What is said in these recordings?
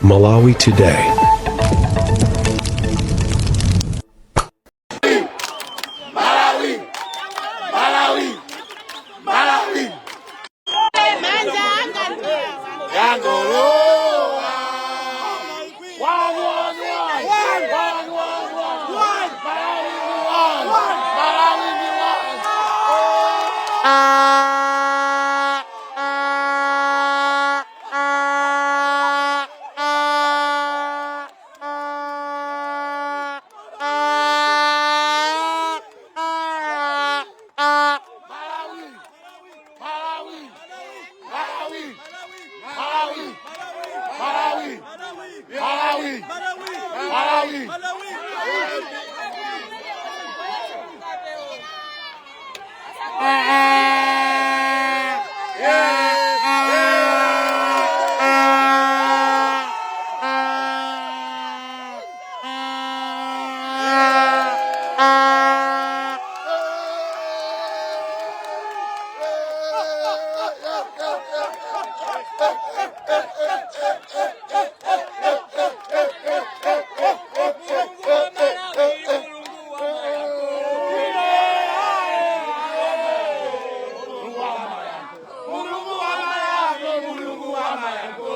Malawi Today. Malawi, Malawi, Malawi. Manja anga ndiawa. Yangolowa. One, one, one. One, one, one, one. Malawi ni one. Malawi ni one. Malawi, Malawi, Malawi, Malawi, Malawi, Malawi, Malawi. Mulungu wa mayango, Mulungu wa mayango.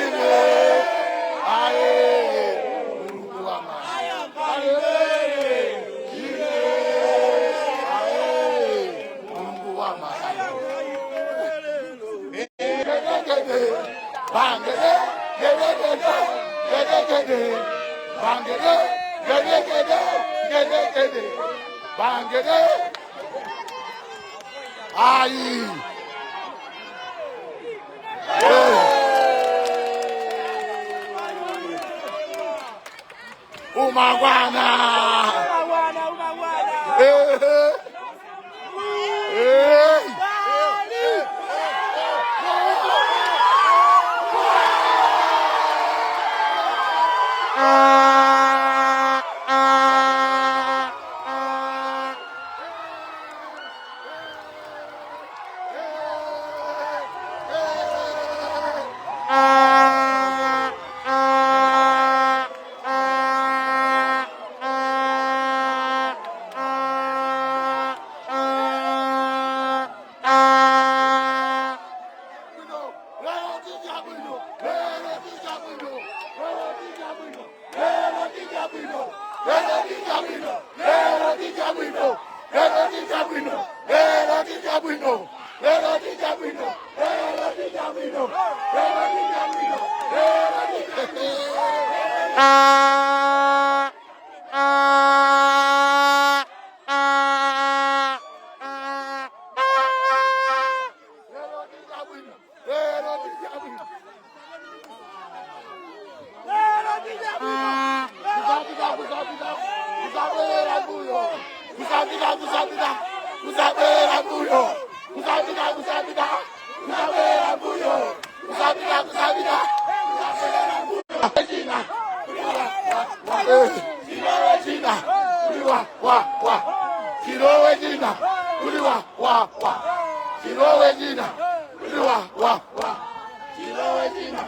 Ine, aye, Mulungu wa mayango. Aye, ine, aye, Mulungu wa mayango. Gede, bangede, gede, gede, gede, gede, bangede, gede, gede, gede, gede, bangede. Ayi. Hey. Umakwana. Umakwana, umakwana. Hey, hey. Hey. Dali.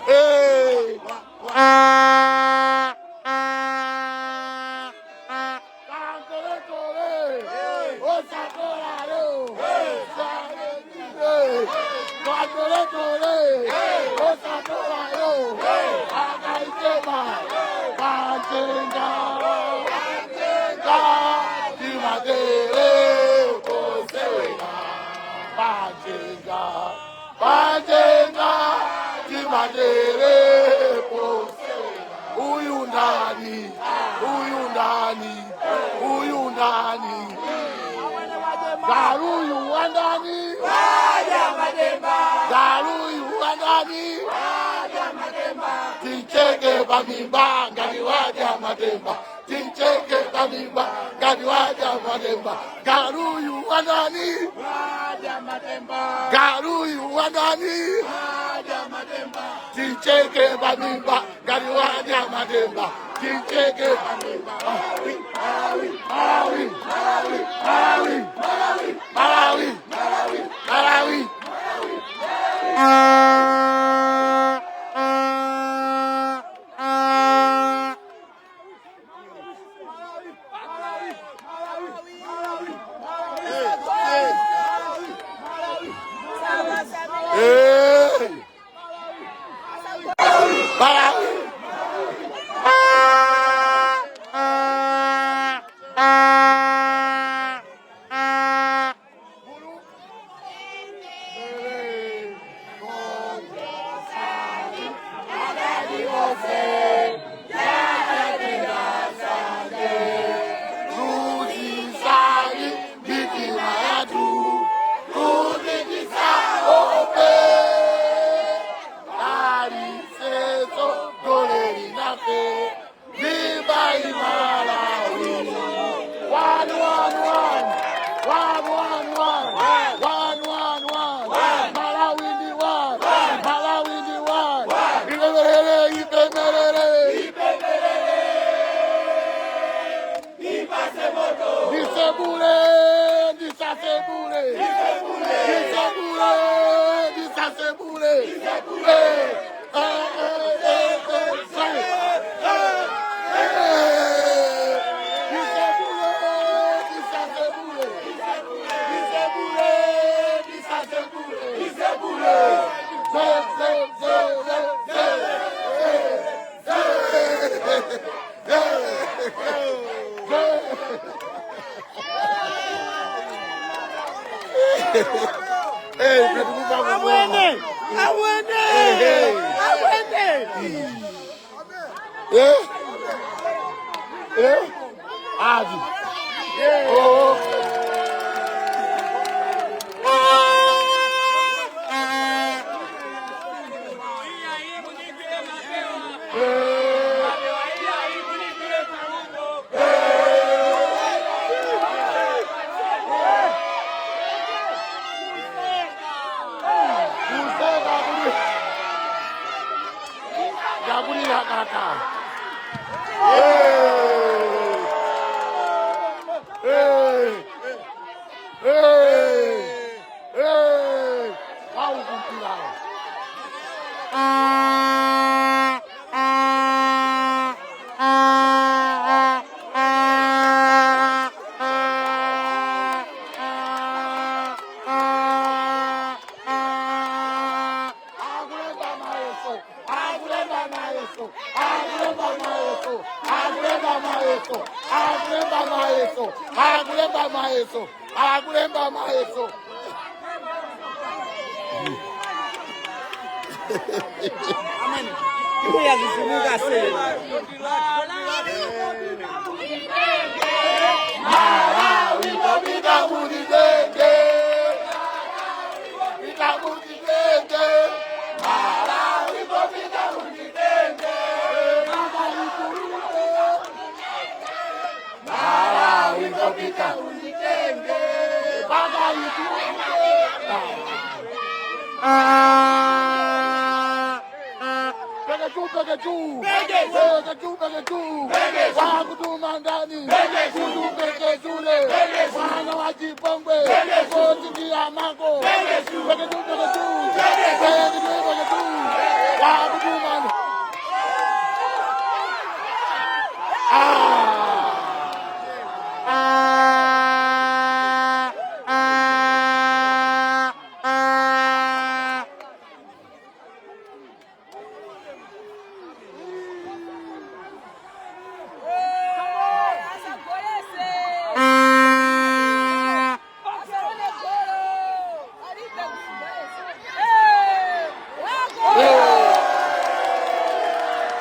Hey! Uyu ndani, uyu ndani, uyu ndani. Galuyu wandani, galuyu wandani. Tincheke pamimba ngati wadya matemba. Tincheke pamimba ngati wadya matemba. Galuyu wandani, galuyu wandani. Tincheke pamimba ngati wadya matemba. Tincheke pamimba. Malawi, Malawi, Malawi, Malawi, Malawi, Malawi. Ipemelele. Ndisebule, ndisasebule. Ndisebule, ndisasebule. Eh, eh, eh, eh, eh, sorry. Eh, eh. Ndisebule, ndisasebule. Ndisebule, ndisasebule. Ndisebule. Ze, ze, ze, ze, ze, ze, ze, ze. Hey, Amwene! Amwene! Hey. Amwene! Eh? Eh? Adi. Oh. Eh. Kuseka kuli. Yakulira kaka. Hey. Hey. Hey. Hey. Wawukumpila. Akulemba mayeso. Akulemba mayeso. Akulemba mayeso. Akulemba mayeso. Akulemba mayeso. Akulemba mayeso. Akulemba mayeso. Uyazizimuka sena. Malawi popita kunditenge. Pita kunditenge. Malawi popita kunditenge. Malawi kulute. Malawi popita kunditenge. Malawi kulute. Peke juu, peke juu. Peke juu, peke juu. Wakutuma ndani. Kutu peke jule. Wana wa Chipongwe. Koti kia mako. Peke juu, peke juu. Peke juu, peke juu. Wakutuma ndani. Ah!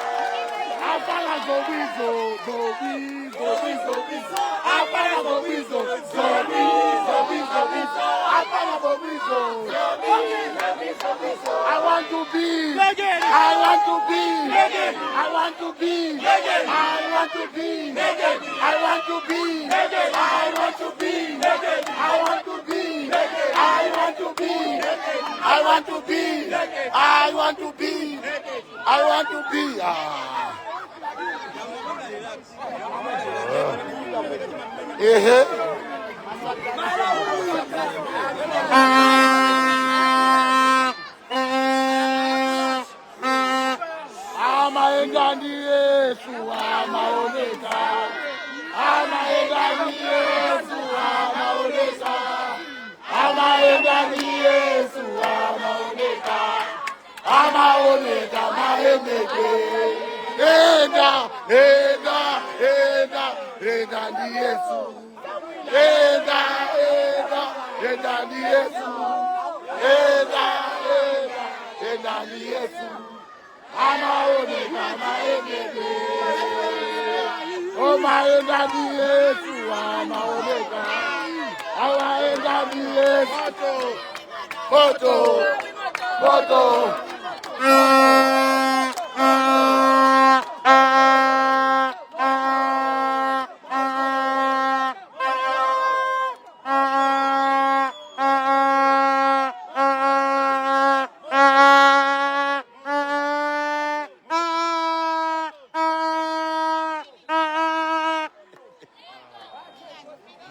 Afala zobizo, zobizo, zobizo. Afala zobizo, zobizo, zobizo. Afala zobizo. I want to be. I want to be. I want to be. I want to be. I want to be. I want to be. I want to be. I want to be. I want to be. I want to be. I want to be. Ah. Ehe. Amaenda ndi Yesu amaoneka. Amaenda ndi Yesu amaoneka. Amaenda ndi Yesu amaoneka. Amaoneka maendeke. Enda, enda, enda, enda ndi Yesu. Enda, enda, enda ndi Yesu. Enda, enda, enda ndi Yesu. Amaoneka maendeke. Oh, maenda ndi Yesu amaoneka. Amaenda ndi Yesu. Moto, moto.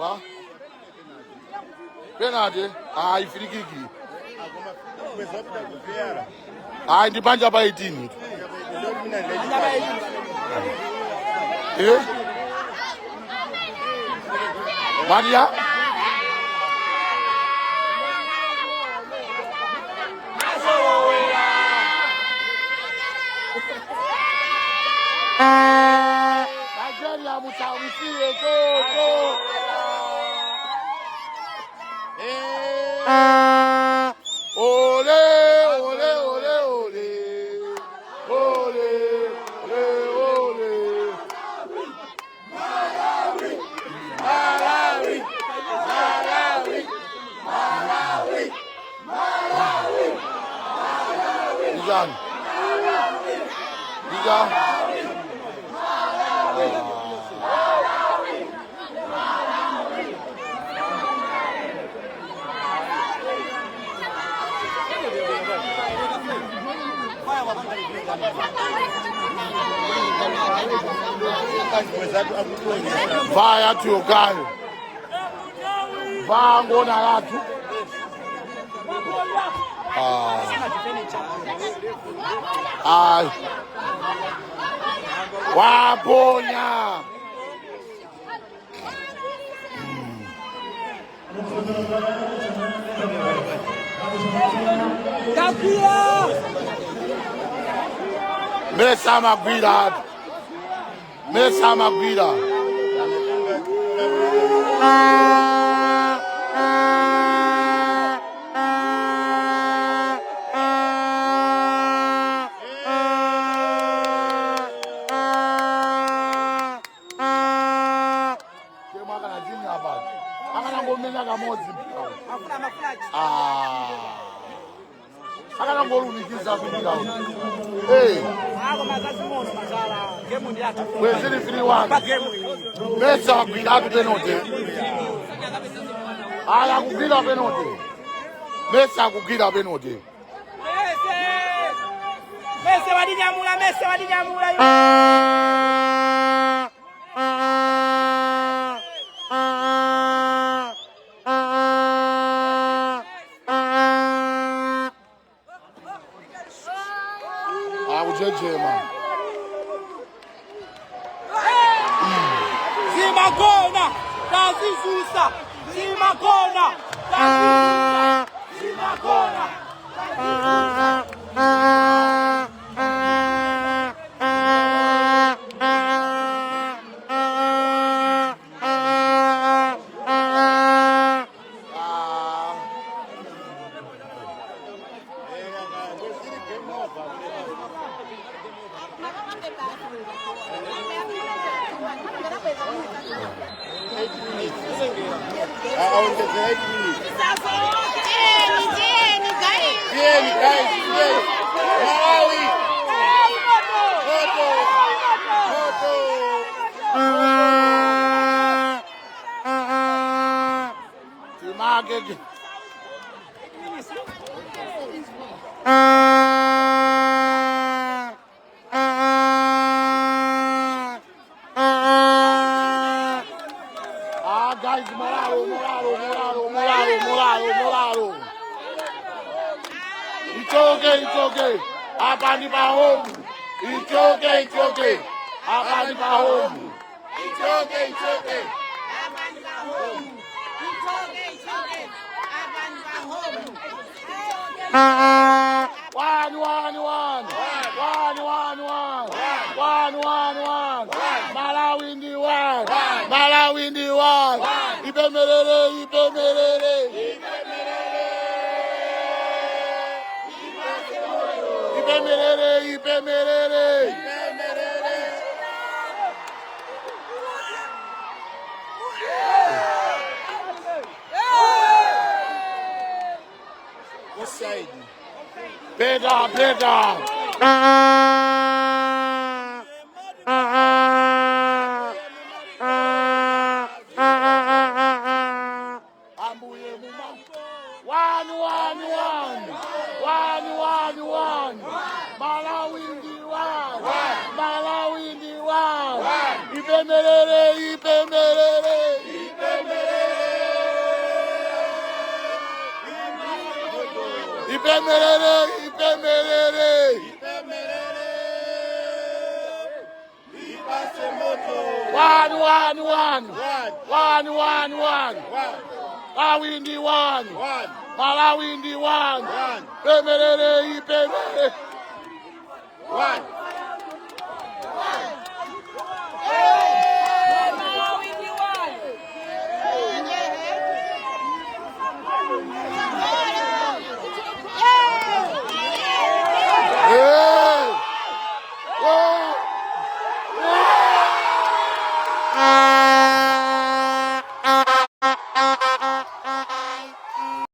Ba? Penalty? Ah, free kick. Ah, ndi panja pa 18. Eh? Maria? Nigeria mutawisiye go go. Ole ole ole ole. Ole ole ole. Malawi. Malawi. Malawi. Malawi. Dijani. Dija. VAR yathu yokayo. VAR ngona yathu. Ah. Ah. Waponya. Kapia! Mesa magwira. Mesa magwira. Chemwa akanachinya basi. Akanangomenya kamodzi mpira. Afuna mafulaji. Ah. Akanangolumikiza kupira. Hey, Ako mazazimono mazala. Game ndi yathu. Bwezili 3-1. Pa game iyi. Mesa wagwira penalty. Aya kugwira penalty. Mesa kugwira penalty. Mese! Mese wadinyamula, Mese wadinyamula. Akujejema. Zimakona! Tazizusa! Zimakona! Tazizusa! Zimakona! Ah. Aongeze 8 minutes. Tieni, tieni, guys. Tieni, guys, tieni. Malawi. Moto. Moto. Timake. Ah, guys, moralo, moralo, moralo, moralo, moralo, moralo. It's okay, it's okay. Apa ndi pa home. It's okay, it's okay. Apa ndi pa home. It's okay, it's okay. Apa ndi pa home. It's okay, it's okay. Apa ndi pa home. One, one, one. One, one, one. One, one, one. Malawi ndi one. Malawi ndi one. Ipemelele, ipemelele. Ipemelele, ipemelele. Offside. Peta, peta. Ambuye muma. One, one, one. One, one, one. Malawi ndi one. Malawi ndi one. Ipemelele, ipemelele. Ipemelele. Ipemelele, ipemelele. Ipemelele. Ipase moto. One, one, one. One. One, one, one. One. Malawi ndi one. One. Malawi ndi one. One. Pemelele, ipemele. One.